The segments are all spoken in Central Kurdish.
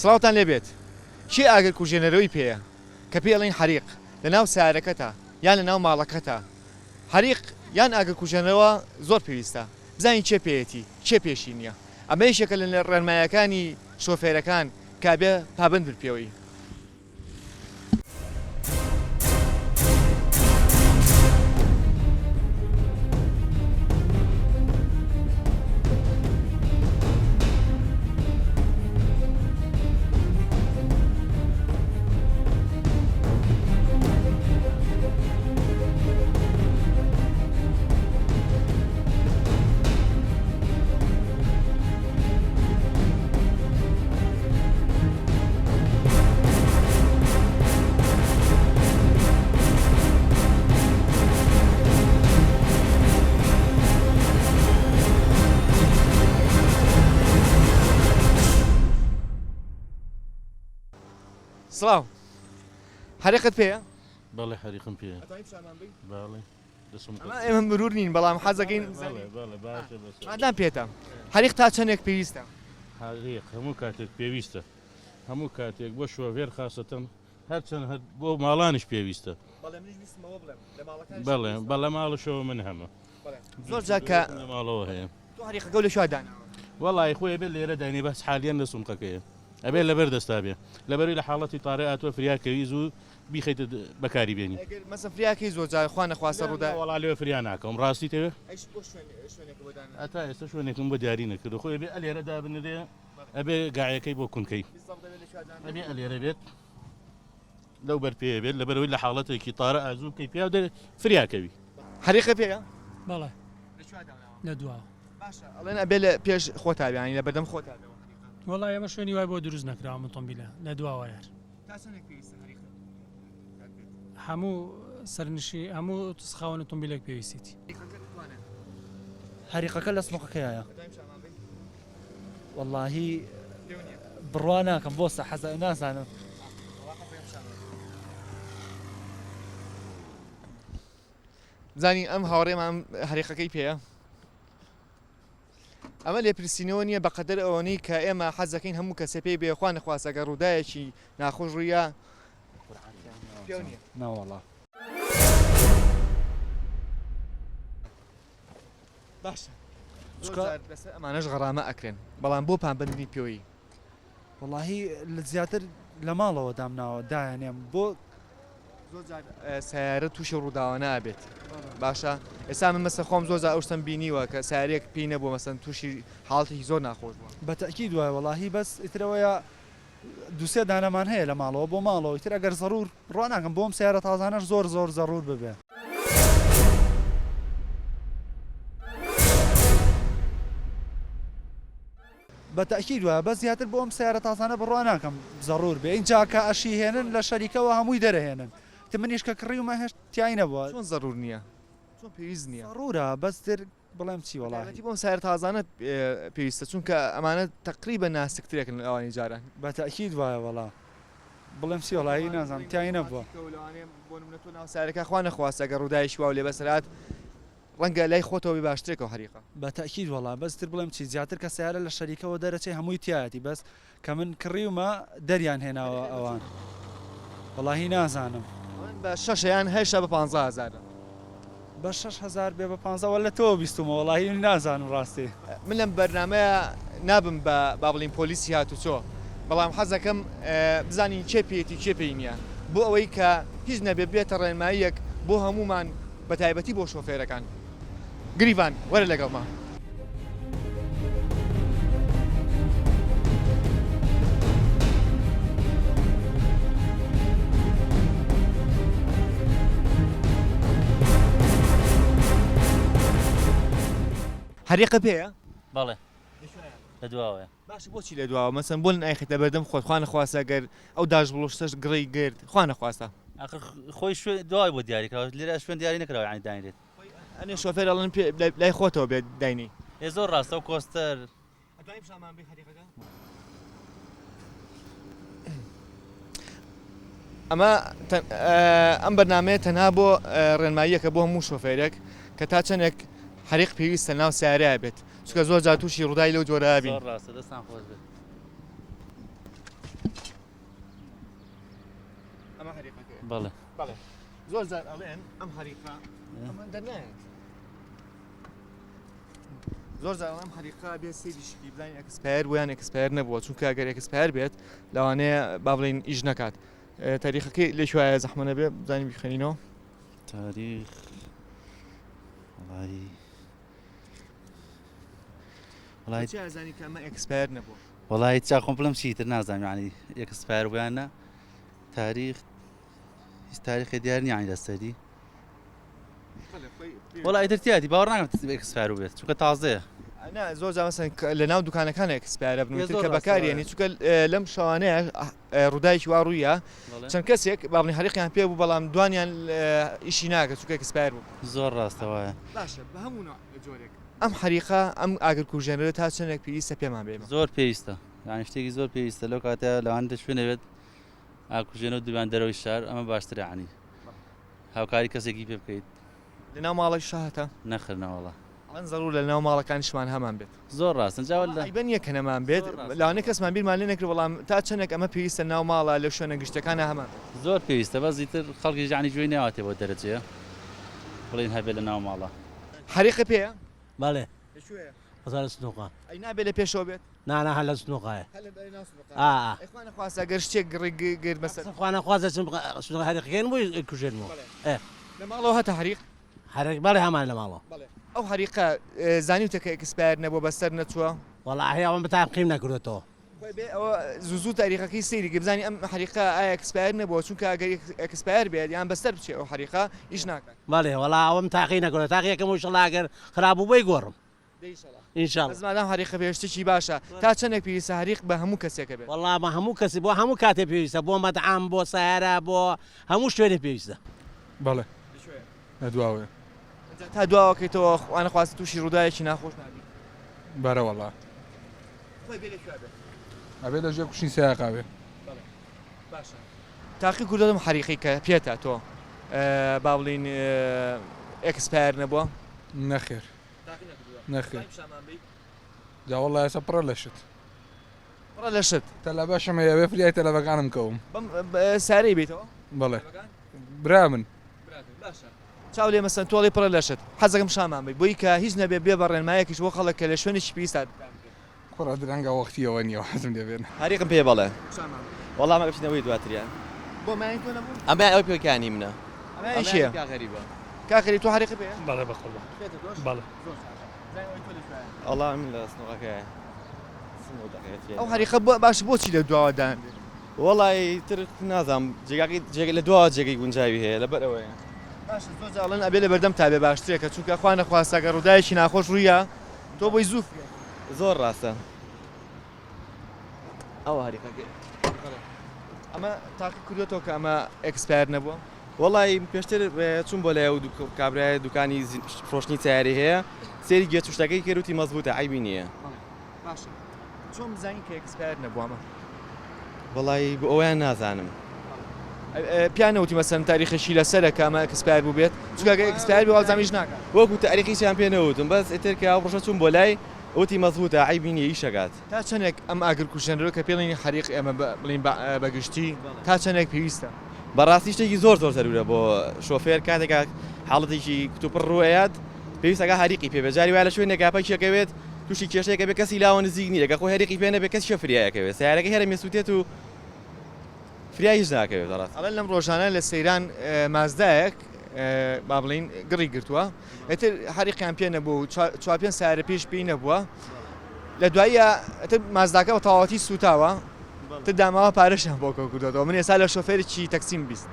سڵاوتان لێبێت کێ ئاگر کوژێنەرەوەی پێیە کە پێی ئەڵێن حەریق لەناو سەیارەکەتا یان لەناو ماڵەکەتا حەریق یان ئاگر کوژێنەرەوە زۆر پێویستە بزانین کێ پێیەتی کێ پێشی نیە ئەمە یەکێکە لە ڕێنمایەکانی شۆفێرەکان کە ئەبێ پابەند بن پێوەی. سڵاو حەریقت پێیە؟ بەڵێ حەریقم پێیە. ئەتوانی پیشانمان بەی؟ بەڵێ دەسم ئەمە ئێمە مرور نین بەڵام حەزەکەین بزانین. بەڵێ بەڵێ باشە بەس. مادام پێتە حەریق تا چەندێک پێویستە؟ حەریق هەموو کاتێک پێویستە هەموو کاتێک بۆ شۆفێر خاسەتەن هەرچەند هەر بۆ ماڵانیش پێویستە. بەڵێ منیش ویستم ئەوە بڵێم لە ماڵەکانیش بەڵێ پێویستە. بەڵێ ماڵشەوە من هەمە. بەڵێ زۆر جار کە لە ماڵەوە هەیە. تۆ حەریقەکەو لە کوێ داناوە؟ وەڵایی خۆی ئەبێ لێرە داینێ بەس حالیەن لە سونقەکەیە ئەبێ لەبەر دەستا بێ لەبەروی لە حاڵەتی تارێ ئاتوە فریا کەوی زوو بیخەیتە بەکاری بێنی. ئەگەر مەسەن فریا کەی زۆر جار خوا نەخواستە ڕوودا. نا وەڵا لەوێ فریا ناکەوم ڕاستی تەوێ. ئەی بۆ شوێنێکت بۆ دانەناوە؟ هەتا ئێستا شوێنێکم بۆ دیاری نەکردوە خۆی ئەبێ ئەلێرە دابنرێ ئەبێ گایەکەی بۆ کونکەی بالضبط ئەبێ لە کوێ دانرێ؟ ئەبێ ئەلێرە بێت لەو بەر پێیە بێت لەبەرئەوەی لە حاڵەتێکی تارە ئازوو بکەی پیا دەرێ فریا کەوی. حەریقە پێیە؟ بەڵێ. لە کوێ داناوە؟ لە دواوە. باشە ئەڵێن ئەبێ لە پێش خۆتا بێ یانی لە بەردەم خۆتا بێ حەریقە. وەڵا ئێمە شوێنی وای بۆ دروست نەکراوە ئەم ئۆتۆمبیلە لە دواوە یار. تا چەندێک پێویستە حەریقە کات بێت؟ هەموو سەرنشی هەموو خاوەن ئۆتۆمبیلێک پێویستیتی. حەریقەکە دەتوانێت. حەریقەکە لە سنوقەکەیایە. دەتوانی پیشانمان بەی؟ وەڵاهی بڕوا ناکەم بۆ سە حەز نازانم. زانی ئەم هاوڕێمان هەریقەکەی پێیە ئەمە لێپرسینەوە نییە بەقەدەر ئەوەنەی کە ئێمە حەزەکەین هەموو کەسێ پێی بێ خوا نەخواستە گەر ڕووداوێکی ناخۆش ڕوویا پێو نییە ناوەڵا باشە زۆر جار لەسەر ئەمانەش غەڕامە ئەکرێن بەڵام بۆ پابەندنی پێوەی؟ وەڵاهی لە زیاتر لە ماڵەوە دامناوە دایانێم بۆ زۆر جار سیارە تووشی ڕووداوانە ئەبێت باشە ئێستا من مەسە خۆم زۆر جار ئەو شتەم بینیوە کە سیارەیەک پێی نەبووە مەسەن تووشی حاڵەتێکی زۆر ناخۆش بووە. بە تەئکید وایە وەڵاهی بەس ئیترەوەیە دوسێ دانەمان هەیە لە ماڵەوە بۆ ماڵەوە ئیتر ئەگەر زەڕور ڕوا ناکەم بۆم سەیارە تازانەش زۆر زۆر زەڕور ببێ. بە تەئکید وایە بەس زیاتر بۆ ئەم سەیارە تازانە بڕوا ناکەم زەڕور بێ ئینجا کە ئەشی هێنن لە شەریکەوە هەمووی دەرەهێنن ئیتر منیش کە کڕیومە هێشت تیای نەبووە. چۆن زەڕور نییە چۆن پێویست نییە؟ زەڕورە بەس تر بڵێم چی وەڵاهی. بەتایبەتی بۆ ئەم سەیارە تازانە پێویستە چونکە ئەمانە تەقریبەن ناسکترێکن لە ئەوانی جاران. بە تەئکید وایە وەڵا. بڵێم چی وەڵاهی نازانم تیای نەبووە. لەوانەیە بۆ نمونە تۆ ناو سەیارەکە خوا نەخواستە گەر ڕووداوێکی واو لێ بەسەر هات ڕەنگە لای خۆتەوە بێ باشترێکە ئەو حەریقە. بە تەئکید وەڵا بەس تر بڵێم چی زیاتر کە سەیارە لە شەریکەوە دەرەچێ هەمووی تیایەتی بەس کە من کڕیومە دەریان هێناوە ئەوان وەڵاهی نازانم. ئەڵێن بە شەشە یان هەشتە بە پانزە هەزارە. بە 6000 بێ بە پانزە وەللە تۆوە بیستومە وەڵاهی من نازانم ڕاستی. من لەم بەرنامەیە نابم بە با بڵێین پۆلیسی هاتوچۆ بەڵام حەزەکەم بزانین کێ پێیەتی کێ پێی نییە بۆ ئەوەی کە هیچ نەبێ بێتە ڕێنماییەک بۆ هەموومان بەتایبەتی بۆ شۆفێرەکان. گریڤان وەرە لەگەڵما. هەریقە پێیە؟ بەڵێ لە دواوەیە. باشە بۆچی لە دواوە مەسەن بۆ نایخەیتە بەردەم خۆت خوا نەخواستە گەر ئەو داش بڵۆشتەش گڕی گرت خوا نەخواستە. ئاخر خۆی شوێن دوای بۆ دیاری کراوە لێرە شوێن دیاری نەکراوە یانی داینرێت. ئەنێ شۆفێر ئەڵێن پێ لای خۆتەوە بێت داینێی. ئێ زۆر ڕاستە ئەو کۆستەر. ئەتوانی پیشانمان بەی خەریقەکە؟ ئەمە ئەم بەرنامەیە تەنها بۆ ڕێنماییەکە بۆ هەموو شۆفێرێک کە تا چەندێک حەریق پێویستە ناو سیارەیە بێت چونکە زۆر جار تووشی ڕووداوی لەو جۆرە بین. زۆر ڕاستە دەستان خۆش بێت. بەڵێ. بەڵێ. زۆر جار ئەڵێن ئەم حەریقە ئەمە دەرنایەت. زۆر جار ئەم حەریقە بێ سەیری شکی بزانین expire بوو یان expire نەبووە چونکە ئەگەر expire بێت لەوانەیە با بڵێین ئیش نەکات تاریخەکەی لە کوایە زەحمە نەبێ بزانین بیخوێنینەوە. تاریخ وەڵایی وەڵایی چی ئەزانی کە ئەمە expire نەبووە؟ وەڵایی چا خۆم بڵێم چی تر نازانم یعنی expire بوو یان نا تاریخ هیچ تاریخێ دیار نییە یعنی لەسەری وەڵا ئیتر تیادی باوەڕ ناکەم expire بێت چونکە تازەیە. نا زۆر جار مەسەن لە ناو دوکانەکان expire بن تر کە بەکاریێنی چونکە لەم شەوانەیە ڕووداوێکی وا ڕوویە چەند کەسێک با بڵێین حەریقیان پێ بوو بەڵام دوانیان ئیشی ناکە چونکە expire بوو. زۆر ڕاستە وایە. باشە بە هەموو نوع جۆرێک ئەم حەریقە ئەم ئاگرکوژێنەرە تا چەندێک پێویستە پێمان بێ؟ زۆر پێویستە یانی شتێکی زۆر پێویستە لەو کاتە لەوانەیە شوێنێ بێت ئاکوژێنەوە دوویان دەرەوەی شار ئەمە باشترە یانی هاوکاری کەسێکی پێ بکەیت. لەناو ماڵەکیشا هەتە؟ نەخر نەوەڵا. ئەڵێن زەرورە لەناو ماڵەکانیشمان هەمان بێت. زۆر ڕاستە جا وەللە. عەیبە نیە کە نەمان بێت لەوانەیە کەسمان بیرمان لێ نەکرد بەڵام تا چەندێک ئەمە پێویستە ناو ماڵە لە شوێنە گشتیەکانا هەمان بێت. زۆر پێویستە بەس ئیتر خەڵکیش یەعنی گوێی ناواتێ بەو دەرەجەیە بڵێین هەبێ لە ناو ماڵا. حەریقە پێیە؟ بەڵێ. لە کوێیە؟ بەسەر سنوقە. ئەی نابێ لە پێشەوە بێت؟ نا نا هەر لە سنوقایە. هەر لە ناو سنوقایە. ئا ئا. ئەی خوا نەخواستە گەر شتێک گڕی گرت بەسەر. خوا نەخواستە چم سنوقە حەریقەکەین بۆی کوژێنمەوە. بەڵێ. ئێ. لە ماڵەوە هەتە حەریق؟ حەریق بەڵێ هەمانە لە ماڵەوە. بەڵێ. ئەو حەریقە زانیوتە کە expire نەبووە بەسەر نەچووە؟ وەڵاهی ئەوەم بە تاقیم نەکردۆتەوە. خۆی بێ ئەوە زوو زوو تاریخەکەی سەیری کە بزانی ئەم حەریقە ئایا expire نەبووە چونکە ئەگەر expire بێت یان بەسەر بچێ ئەو حەریقە ئیش ناکات. بەڵێ وەڵا ئەوەم تاقی نەکردووە تاقی ئەکەم ئیشەڵا ئەگەر خراپ بوو بۆی گۆڕم. دەی ئیشەڵا. ئینشاڵا. بەس مادام حەریقە بێ شتێکی باشە تا چەندێک پێویستە حەریق بە هەموو کەسێکە بێت؟ وەڵا بە هەموو کەسی بۆ هەموو کاتێ پێویستە بۆ مەتعەم بۆ سەیارە بۆ هەموو شوێنێ پێویستە. بەڵێ لە دواوەیە. ئینجا تا دواوە کەیتەوە خوا نەخواستە تووشی ڕووداوێکی ناخۆش نابی. بەرەوەڵا. خۆی بێ لە کوێ بێت؟ ئەبێ لە ژێر کوشنی سایەقا بێ. بەڵێ باشە تاقی کردۆتم حەریقی کە پێتە تۆ با بڵین expire نەبووە؟ نەخێر. تاقی نەکردووە؟ نەخێر. پیشانمان بەی. جا وەڵا ئێستا پڕە لە شت. پڕە لە شت. تەلەبەشم هەیە ئەبێ فریای تەلەبەکانم کەوم. بەم سارەی بیتەوە؟ بەڵێ. برا من. باشە چاو لێ مەسەن تۆ ئەڵێی پڕە لە شت حەزەکەم شامان بی بۆی کە هیچ نەبێ بێ بە ڕێنمایەکیش بۆ خەڵک کە لە شوێنێکی پێویستا دابنرێت. کوڕە درەنگە وەختی ئەوە نییە وازم لێ بێنە. هەریقم پێ بەڵێ. شامان بی. وەڵا ئەمە بچینەوەی دواتریان. بۆ مایەی تۆ نەبوو؟ ئەمەیان ئەوەی پێکانی منە. ئەمەیان کێیە؟ کاک غەریبە. کاک غەریب تۆ حەریقت پێیە؟ بەڵێ بەقوربان. پێتە تۆش؟ بەڵێ. زۆر چاکە. بزانین ئەوەی تۆ لە کوێیە؟ وەڵا من لە سنوقەکەیە. ئەو حەریقە باشە بۆچی لە دواوە دانرێت؟ وەڵا ئیتر نازانم جێگاکەی جێگە لە دواوە جێگەی گونجاوی هەیە لەبەر ئەوەیە. باشە زۆر جار ئەڵێن ئەبێ لە بەردەم تا بێ باشترێکە چونکە خوا نەخواستە گەر ڕووداوێکی ناخۆش ڕوویا تۆ بۆی زوو فریای کەوی. زۆر ڕاستە ئەوە هەریقەکەی. بەڵێ ئەمە تاقی کردۆتەوە کە ئەمە expire نەبووە؟ وەڵی پێشتر چووم بۆ لای ئەو کابرایە دوکانی فرۆشتنی سەیارەی هەیە سەیری گێچ و شتەکەی کرد وتی مەزبوتە عەیبی نییە. باشە چۆن بزانین کە expire نەبوو ئەمە؟ وەڵی بۆ ئەویان نازانم. پیان نەوتی مەسەن تاریخێکی لەسەرە کە ئەمە expire بوو بێت چونکە ئەگەر expire بێ وازانم ئیش ناکات. وەکو تاریخیشیان پێ نەوتم بەس ئیتر کە ئەو ڕۆژە چووم بۆ لای وتی مەزبوتە عەیبی نییە ئیشەکات. تا چەندێک ئەم ئاگرکوژێنەرەوە کە پێڵینی حەریق ئێمە بڵین بە گشتی تا چەندێک پێویستە؟ بەڕاستی شتێکی زۆر زۆر زەرورە بۆ شۆفێر کاتێکا حاڵەتێکی کتوپڕ ڕووئەیات پێویستەکە هەریقی پێ بێت جاری وایە لە شوێنێکا پەکیەکەوێت تووشی کێشەیەکە بێ کەسی لاوە نزیک نییە کە خۆی هەریقی پێ نەبێ کەس کێ فریایەکەوێت سەیارەکەی هەرە مێسووتێت و فریای هیچ ناکەوێت بەڕاست. ئەڵێن لەم ڕۆژانە لە سەیران مازدایەک با بڵێین گڕی گرتووە ئیتر حەریقیان پێ نەبوو و چوار پێنج سەیارە پێش پێی نەبووە لە دواییە ئیتر مازداکە بە تەواوەتی سووتاوە تر داماوە پارەشیان بۆ کۆ کردووەتەوە من ئێستا لە شۆفێرێکی تەکسیم 20.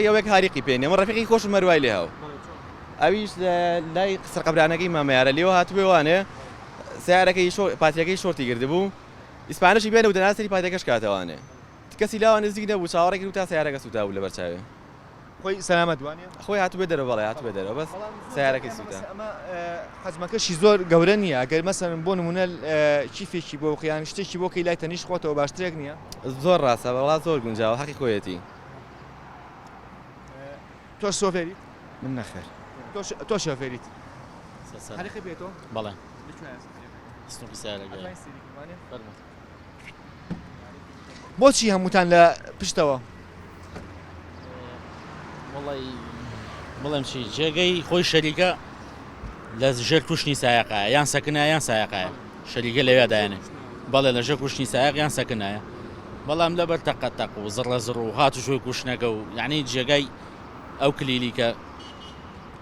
یەوێک هاریقی پێ نیە من ڕەفیقی خۆشم هەروای لێ هاو ئەویش لە لای سەرقەبرانەکەی مامەیارە لێوە هاتبووێ وانێ سیارەکەی پاتریەکەی شۆرتی گردبوو ئیسپانەشی بێنە و دەنا سەری پاتریەکەش کاتەوانێ کەسی لاوە نزیک نەبوو چاوەڕێ کرد تا سیارەکە سووتا بوو لەبەر چاوێ. خۆی سەلامەت وانیە؟ خۆی هاتبێ دەرەوە بەڵێ هاتبێ دەرەوە بەس سەیارەکەی سووتا. ئەمە حەجمەکەشی زۆر گەورە نییە ئەگەر مەسەلەن بۆ نموونە کیفێکی بۆ بکەی یان شتێکی بۆ بکەی لای تەنیشت خۆتەوە باشترێک نییە؟ زۆر ڕاستە وەڵا زۆر گونجاوە حەقی خۆیەتی. تۆش شۆفێریت؟ من نەخێر. تۆ شۆفێریت؟ حەریقی پێ تۆ؟ بەڵێ. لە کوێ حەریقەکە؟ سنووری سەیارەکەیە. ئەتوانی سەیری کەی وانیە؟ فەرموو. بۆچی هەمووتان لە پشتەوە؟ وەڵی بڵێم چی جێگەی خۆی شەریکە لە ژێر کوشنی سایەقایە یان سەکنە یان سایەقایە شەریکە لەوێ دایانێ بەڵێ لە ژێر کوشنی سایەق یان سەکنایە بەڵام لەبەر تەقە تەق و زڕە زڕ و هاتوچۆی کوشنەکە و یعنی جێگای ئەو کلیلی کە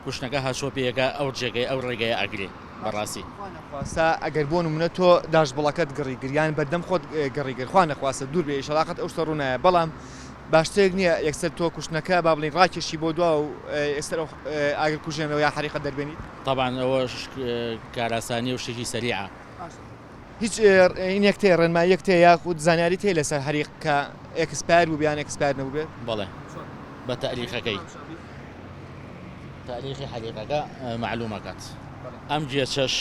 کوشنەکە هاچۆ پێیەکە ئەو جێگەی ئەو ڕێگەیە ئەگرێ بەڕاستی. خوا نەخواستە ئەگەر بۆ نمونە تۆ داشبڵەکەت گڕی گر یان بەردەم خۆت گڕی گر خوا نەخواستە دوور بێ ئیشەڵا قەت ئەو شتە ڕوو نایە بەڵام باشترێک نییە یەکسەر تۆ کوشتنەکە با بڵێین ڕاکێشی بۆ دوا و یەکسەر ئەو ئاگر کوژێنەوە یا حەریقە دەربێنیت؟ تەبعەن ئەوە کاراسانیە و شتێکی سەریعە. هیچ ئینێک تێ ڕێنماییەک تێ یاخود زانیاری تێ لەسەر حەریق کە expire بوو یان expire نەبووبێت؟ بەڵێ بە تاریخەکەی تاریخی حەریقەکە مەعلومەکات ئەم گێچەش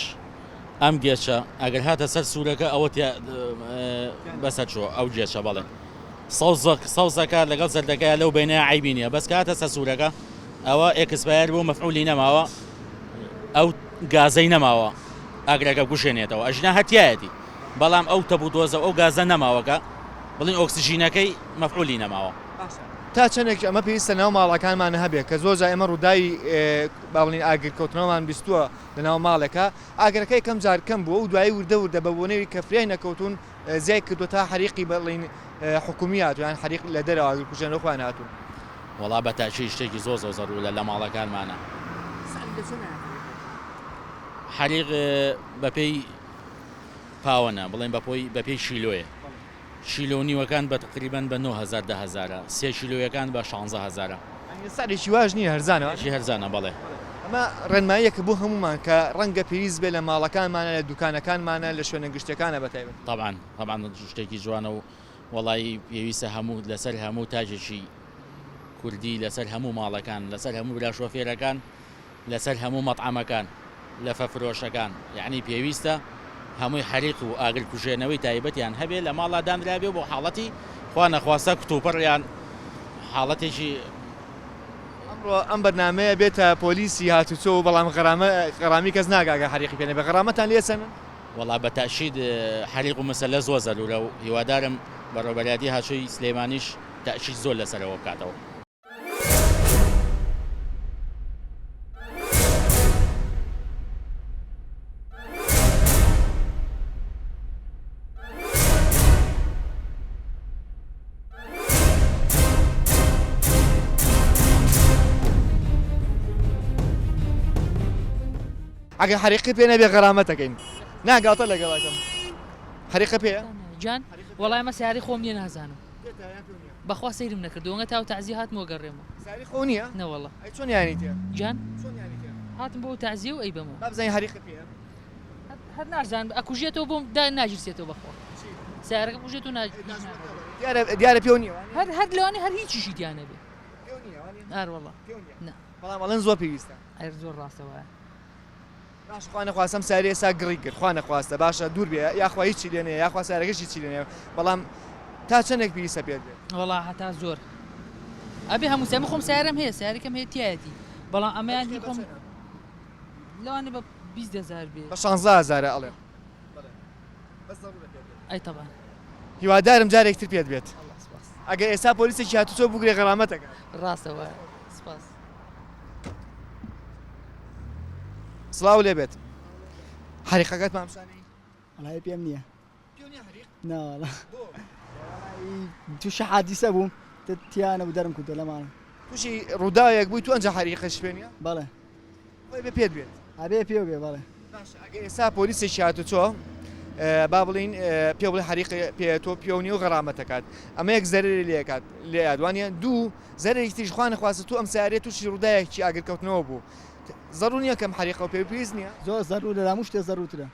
ئەم گێچە ئەگەر هاتە سەر سوورەکە ئەوە بەسەر چووە ئەو گێچە بەڵێ سەوزەک سەوزەکە لەگەڵ زەردەکەیا لەو بەینەیا عەیبی نیە بەس کە هاتە سەر سوورەکە ئەوە expire بوو مەفعولی نەماوە ئەو گازەی نەماوە ئاگرەکە بکوژێنێتەوە ئەژنا هەتیایەتی بەڵام ئەو تەپ و تۆزە ئەو گازە نەماوەکە بڵین ئۆکسجینەکەی مەفعولی نەماوە. تا چەندێک ئەمە پێویستە ناو ماڵەکانمان هەبێ کە زۆر جار ئێمە ڕووداوی با بڵێین ئاگرکەوتنەوەمان بیستووە لە ناو ماڵێکا ئاگرەکە یەکەم جار کەم بووە و دوایی وردە وردە بە بۆنەوی کە فریای نەکەوتوون زیای کردووە تا حەریقی بڵێین حکومی هاتوو یان حەریق لە دەرەوە ئاگرکوژێنەوە خۆیان هاتوون. وەڵا بە تاکید شتێکی زۆر زۆر زەرورە لە ماڵەکانمانا. حەریق بەپێی پاوەنە بڵێن بەپۆی بەپێی شیلۆیە شیلۆ نیوەکان بە تقریبەن بە 9000 دە هەزارە سێ شیلۆیەکان بە 16 هەزارە. یانی سعرێکی واش نییە هەرزانە؟ شی هەرزانە بەڵێ. ئەمە ڕێنماییەکە بۆ هەموومان کە ڕەنگە پێویست بێت لە ماڵەکانمانە لە دوکانەکانمانە لە شوێنە گشتیەکانە بە تایبەتی. تەبعەن تەبعەن شتێکی جوانە و وەڵایی پێویستە هەموو لەسەر هەموو تاجێکی کوردی لەسەر هەموو ماڵەکان لەسەر هەموو برا شۆفێرەکان لەسەر هەموو مەتعەمەکان لەفە فرۆشەکان یەعنی پێویستە هەمووی حەریق و ئاگر کوژێنەوەی تایبەتیان هەبێ لە ماڵا دانرابێ بۆ حاڵەتی خوا نەخواستە کتوپڕ یان حاڵەتێکی ئەمڕۆ ئەم بەرنامەیە بێتە پۆلیسی هاتوچۆ و بەڵام غەرامە غەرامی کەس ناگا گەر حەریقی پێ نەبێ غەرامەتان لێ ئەسەنن؟ وەڵا بە تەئکید حەریق و مەسەلە زۆر زەرورە و هیوادارم بەڕێوەبەرایەتی هاتوچۆی سلێمانیش تەئکید زۆر لەسەرەوە بکاتەوە. ئەگەر حەریقی پێ نەبێ غەرامەتەکەین نا گاڵتە لەگەڵەکەم حەریقە پێیە؟ گیان وەڵای ئەمە سیارەی خۆم نییە نازانم بەخوا سەیرم نەکردووە ئەنگە تاو تەعزیە هاتم و گەڕێمەوە. سیارەی خۆو نییە؟ نەوەڵا. ئەی چۆن یانی تێ؟ گیان چۆن یانی تێ؟ هاتم بۆ تەعزیە و ئەیبەمەوە. با بزانین حەریقە پێیە؟ هەر نازانم ئەکوژێتەوە بۆم دا ناگیرسێتەوە بەخوا. چی؟ سیارەکە بکوژێتەوە نا دیارە دیارە پێو نییە وانیە؟ هەر هەر لەوانەیە هەر هیچیشی تیا نەبێ. پێو نییە وانیە؟ ئاروەڵا. پێو نییە. نا. بەڵام ئەڵێن زۆر پێویستە. ئەر زۆر ڕاستە وایە. باشە خوا نەخواستە ئەم سارەیە ئێستا گڕی کرد خوا نەخواستە باشە دوور بێ یاخوا هیچی لێ نەیە یاخوا سارەکەش هیچی لێ نەیە بەڵام تا چەندێک پێویستە پێت بێت؟ وەڵا هەتا زۆر ئەبێ هەموو سای من خۆم سیارەم هەیە سیارەکەم هەیە تایەتی بەڵام ئەمەیان هی خۆم لەوانە بە 20 هەزار بێ بە شانزە هەزارە ئەڵێم ئەی تەبعەن هیوادارم جارێک تر پێت بێت ئەگەر ئێستا پۆلیسێکی هاتوچۆ بگرێ غەرامەتەکە ڕاستە وایە سپاس. سڵاو لێ بێت حەریقەکەت مامسانی وەڵی پێم نییە ناوەڵا تووشی حادیسە بووم تیانە بوو دەرم کردو لە ماڵم تووشی ڕووداوێک بووی تو ئەنجا حەریقەش پێ نییە بەڵێ خۆی بێ پێت بێت ئەبێ پێ بێ بەڵێ باشە ئەگەر ئێستا پۆلیسێکی هاتوچۆ با بڵین پێ بڵێ حەریق پێ تۆ پێو نیە و غەرامەتەکات ئەمە یەک زەرەری لێکات لێ یادوانە دوو زەرەرێکی تریش خوا نەخواستە تۆ ئەم سەیارەیە تووشی ڕووداوێکی ئاگرکەوتنەوە بوو زەڕوو نییە کەم حەریقە و پێ پێویست نییە؟ زۆر زەروورە لە هەموو شتێ زەروورترە.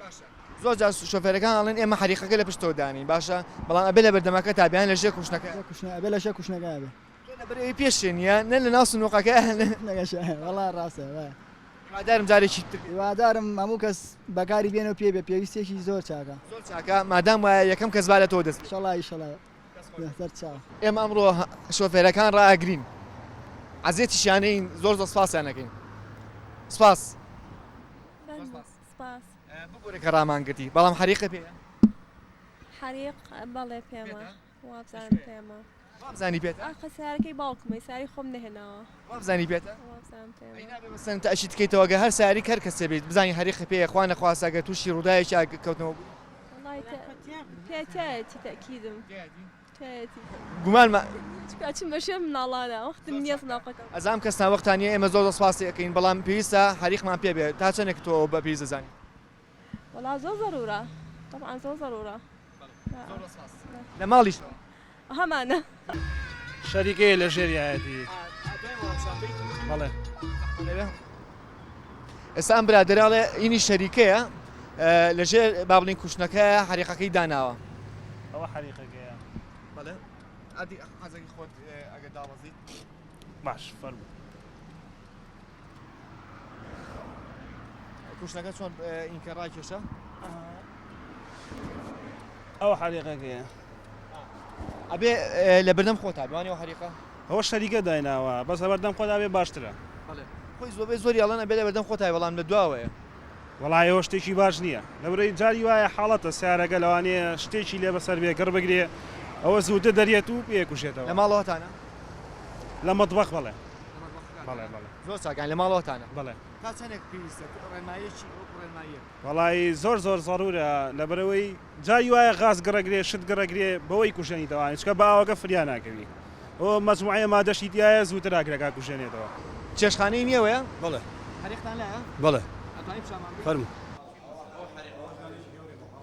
باشە زۆر جار شۆفێرەکان ئەڵێن ئێمە حەریقەکە لە پشتەوە دانین باشە بەڵام ئەبێ لە بەردەمەکە تا بیان لە ژێر کوشنەکە ژێر کوشنە ئەبێ لە ژێر کوشنەکە ئەبێ. تۆ لەبەر ئەوەی پێشێ نییە نە لە ناو سنووقەکە نە کوشنەکەش وەڵا ڕاستە وایە. هیوادارم جارێکی تر. هیوادارم هەموو کەس بەکاری بێنێ و پێ بێ پێویستیەکی زۆر چاکە. زۆر چاکە مادام وایە یەکەم کەس با لە تۆوە دەست پێ. ئیشەڵا ئیشەڵا ئێمە ئەمڕۆ شۆفێرەکان ڕائەگرین عەزێتیشیانەین زۆر زۆر سپاسیان ئەکەین سپاس سپاس ببورە کە ڕامان گرتی بەڵام حەریقە پێیە حەریق بەڵێ پێمە وابزانم پێمە. وابزانی پێتە؟ ئاخە سەیارەکەی باوکمە سەیارەی خۆم نەهێناوە. وابزانی پێتە؟ وابزانم پێمە. ئەی نابێ مەسەلەن تەئشید کەیتەوە گەر هەر سەیارەی هەر کەسێ بیت بزانی حەریقی پێیە خوا نەخواستە گەر تووشی ڕووداوێکی ئاگرکەوتنەوە بووی. وەڵای تە پێ تیایەتی تەئکیدم تیایەتی. گومانمە. چونکە ئەچم بە شوێن مناڵانە وەختم نییە سناقەکەم. ئەزانم کەستان وەختان نییە ئێمە زۆر زۆر سوپاسی ئەکەین بەڵام پێویستە حەریقمان پێ بێ تا چەندێک تۆ ئەوە بە پێویست دەزانی؟ وەڵا زۆر زەرورە تەبعەن زۆر زەرورە. لە ماڵیشەوە؟ هەمانە. شەریکەیە لە ژێر یایەتی. بەڵێ. ئێستا ئەم برادەرە ئەڵێ ئینی شەریکەیە لە ژێر با بڵین کوشتنەکەیە حەریقەکەی داناوە. ئەوە حەریقەکەیە. بەڵێ ئەدی حەزەکی خۆت ئەگەر دابەزیت. باش فەرموو. کوشتنەکە چۆن ئینکە ڕاکێشە؟ ئەوە حەریقەکەیە. ئەبێ لە بەردەم خۆتا بێ وانیە ئەو حەریقە؟ ئەوە شەریکە دایناوە بەس لە بەردەم خۆتا بێ باشترە. بەڵێ خۆی زۆبەی زۆری ئەڵێن ئەبێ لە بەردەم خۆتا بێ بەڵام لە دواوەیە. وەڵای ئەوە شتێکی باش نییە لەبەرئەوەی جاری وایە حاڵەتە سەیارەکە لەوانەیە شتێکی لێ بەسەر بێ گڕ بگرێ ئەوە زووتر دەرێت و پێکوژێتەوە. لە ماڵەوەتانە؟ لە مەتبەخ بەڵێ. بەڵێ بەڵێ. زۆر چاک یانی لە ماڵەوەتانە؟ بەڵێ. تا چەندێک پێویستە ڕێنماییەکی وەکو ڕێنماییەک؟ وەڵایی زۆر زۆر زەرورە لەبەرئەوەی جاری وایە غاز گڕەگرێ شت گڕەگرێ بەوەی کوژێنیتەوە چونکە بە ئاوەکە فریا ناکەوی ئەوە مەجموعەیە مادەشی تیایە زووتر ئاگرەکە کوژێنێتەوە. چێشتخانەی نیەوەیە؟ بەڵێ. حەریقتان لایە؟ بەڵێ. ئەتوانی پیشانمان بدەی؟ فەرموو.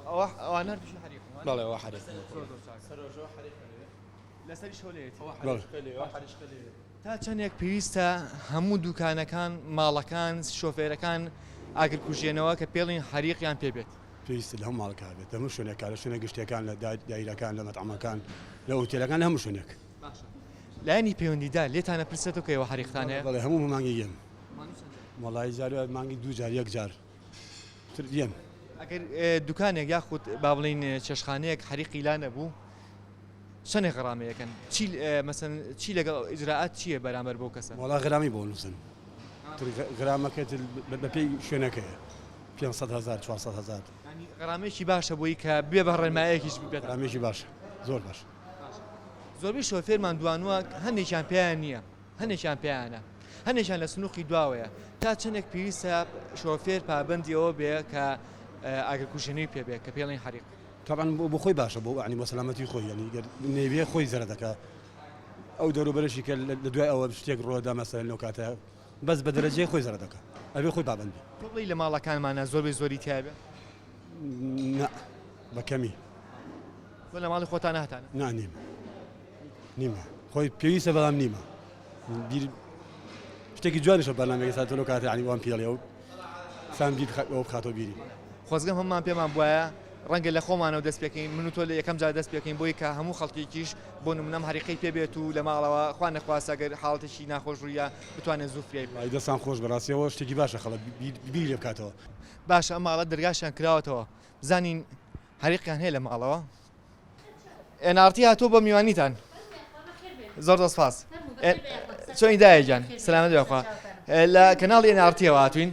ئەوە ئەوانە هەردووکی حەریقن وانیە؟ بەڵێ ئەوە حەریقن. زۆر زۆر چاکە. لەسەریش هەولێرێتی. بەڵێ. تا چەندێک پێویستە هەموو دوکانەکان، ماڵەکان، شۆفێرەکان ئاگرکوژێنەوە کە پێڵین حەریقیان پێ بێت؟ پێویستە لە هەموو ماڵێکا بێت، لە هەموو شوێنێکا، لە شوێنە گشتیەکان، لە دایرەکان، لە مەتعەمەکان، لە ئوتێلەکان، لە هەموو شوێنێک. باشە لایەنی پەیوەندیدار لێتان ئەپرسێتەوە کە ئێوە حەریقتان هەیە؟ بەڵێ هەموو مانگێک یەم. وەڵایی جار وایە مانگی دوو جار یەک جار تر یەم. ئەگەر دوکانێک یاخود با بڵێین چێشتخانەیەک حەریقی لا نەبوو چەنێ غەرامەی ئەکەن؟ چی مەسەن چی لەگەڵ ئیجرائات چییە بەرامبەر بەو کەسە؟ وەڵا غەرامەی بۆ نووسن تر غەرامەکە تر بەپێی شوێنەکەیە 500 هەزار 400 هەزار. یانی غەرامەیەکی باشە بۆی کە ببێ بە ڕێنمایەکیش ببێت. غەرامەیەکی باشە زۆر باشە. زۆربەی شۆفێرمان دوانوە هەندێکیان پێیان نییە هەندێکیان پێیانە هەندێکیان لە سنووقی دواوەیە تا چەندێک پێویستە شۆفێر پابەندی ئەوە بێ کە ئاگرکوژێنەوەی پێ بێ کە پێڵین حەریق. تەبعەن بۆ خۆی باشە بۆ یانی بۆ سەلامەتی خۆی یانی گەر نەیبێ خۆی زەرەر دەکا ئەو دەوروبەرەشی کە لە دوای ئەوە شتێک ڕوودا مەسەلەن لەو کاتە بەس بە دەرەجەی خۆی زەرەر دەکا ئەبێ خۆی پابەند بێ. تۆ بڵێی لە ماڵەکانمانا زۆربەی زۆری تیا بێ؟ نا بە کەمی. تۆ لە ماڵی خۆتانا هەتانە؟ نا نیمە نیمە خۆی پێویستە بەڵام نیمە بیر شتێکی جوانیشە بەرنامەیەک سا تۆ لەو کاتە یانی وام پێڵێ ئەو سان بیر ئەوە بخاتەوە بیری. خۆزگەم هەموومان پێمان بوایە ڕەنگە لە خۆمانەوە دەست پێکەین من و تۆ لە یەکەم جار دەست پێکەین بۆی کە هەموو خەڵکێکیش بۆ نمونە ئەم هەریقەی پێ بێت و لە ماڵەوە خوا نەخواستە گەر حاڵەتێکی ناخۆش ڕوویا بتوانێت زوو فریای بکەوێت. وەڵایی دەستان خۆش بەڕاستی ئەوە شتێکی باشە خەڵک بیری لێ بکاتەوە. باشە ئەم ماڵە دەرگاشیان کراوەتەوە بزانین هەریقیان هەیە لە ماڵەوە؟ ئێن ئاڕ تی هاتووە بۆ میوانیتان زۆر زۆر سپاس چۆنی دایە گیان سەلامەت بێ خوا لە کەناڵی ئێن ئاڕ تیەوە هاتوین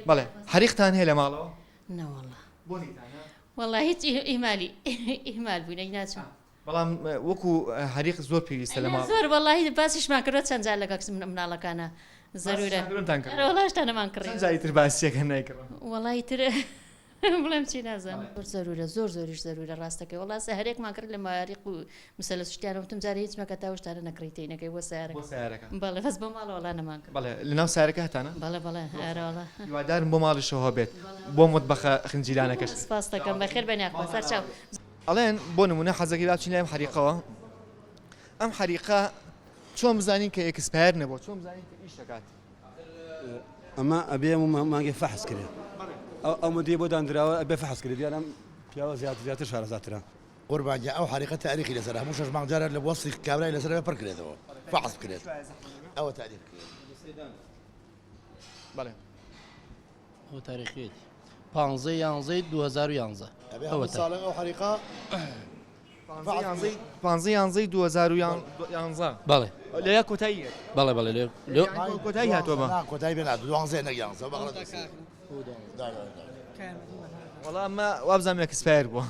بەڵێ حەریقتان هەیە لە ماڵەوە نەوەڵا بۆ نیتانە وەڵا هیچ ئیهمالی ئیهمال بووین ئەی ناچم بەڵام وەکو حەریق زۆر پێویستە لە ماڵ زۆر وەڵی باسیشمان کردوە چەند جار لەگەڵ مناڵەکانە زەرورە وەڵا هێشتا نەمان کڕی چەند جاری تر باسیەکە نایکڕن وەڵی تر بڵێم چی نازانم. زۆر زەرورە زۆر زۆریش زەرورە ڕاستەکەی وەڵا سەهرێکمان کرد لە ماریق و مسەلەس شتیانە وتم جارێ هیچ مەکە تا شتانە نەکڕی تێینەکەی بۆ سەیارەکە بۆ سەیارەکە بەڵێ بەس بۆ ماڵەوە وەڵا نەمان کرد بەڵێ لەناو سەیارەکە هەتانە بەڵێ بەڵێ ئەرێ وەڵا هیوادارم بۆ ماڵیشەوە بێت بۆ مەتبەخە خنجیلانەکەش سپاست دەکەم بەخێر بێن یاخوا سەرچاو. ئەڵێن بۆ نمونە حەزەکەی با بچین لای ئەم حەریقەوە ئەم حەریقە چۆن بزانین کە expire نەبووە چۆن بزانین کە ئیش دەکات ئەمە ئەبێ مانگێ فەحس کرێ ئەو مدەی بۆ داندراوە ئەبێ فەحس کرێ دیارە پیاوە زیاتر زیاتر شارەزاترە. قوربان گیان ئەو حەریقە تاریخی لەسەرە هەموو شەش مانگ جارێک لە وەسڵی کابرای لەسەر ئەبێ پڕ کرێتەوە فەحس بکرێت ئەوە تاریخ بەڵێ ئەوە تاریخیەتی پانزەی یانزەی 2011 ئەبێ هەموو ساڵێ ئەو حەریقە پانزە یانزەی 2011 بەڵێ لە یا کۆتایی یەت بەڵێ بەڵێ لێ کۆتایی هاتووە بە کۆتایی بێ ناتوو دوانزەیە نەک یانزە بەغڵەت وەڵا ئەمە وابزانم expire بووە.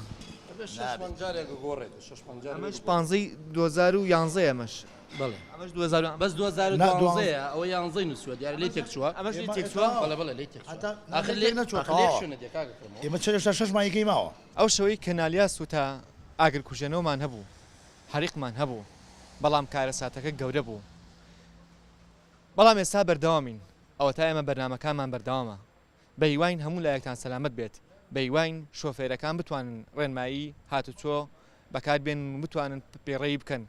ئەمەش پانزەی 2011 ئەمەش بەڵێ ئەمەش 2000 بەس 2012 ئەوە یانزەی نووسوە دیارە لێ تێکچووە ئەمەش لێ تێکچووە؟ بەڵێ بەڵێ لێ تێکچووە هەتا ئاخر لێ لێ نەچووە ئاخر لێ تەواوە. شوێنە دێ کاکە فەرموو. ئێمە چەند هێشتا شەش مانگەکەی ماوە. ئەو شەوەی کە نالیا سووتا ئاگرکوژێنەوەمان هەبوو، حەریقمان هەبوو، بەڵام کارەساتەکە گەورە بوو. بەڵام ئێستا بەردەوامین، ئەوەتا ئێمە بەرنامەکانمان بەردەوامە. بەهیواین هەموو لایەکتان سەلامەت بێت، بەهیواین شۆفێرەکان بتوانن ڕێنمایی هاتوچۆ بەکار بێنن و بتوانن پێڕەوی بکەن،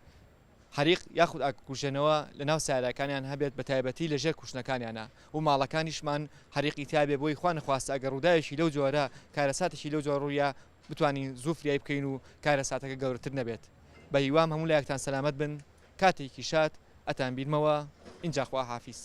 حەریق یاخود ئاگرکوژێنەوە لەناو سەیارەکانیان هەبێت بەتایبەتی لەژێر کوشنەکانیانا و ماڵەکانیشمان حەریقی تیابێ بۆی خوا نەخواستە ئەگەر ڕووداوێکی لەو جۆرە کارەساتێکی لەو جۆرە ڕوویا بتوانین زوو فریای بکەین و کارەساتەکە گەورەتر نەبێت بەهیوام هەموو لایەکتان سەلامەت بن کاتێکی شاد ئەتانبینمەوە ئینجا خوا حافیز.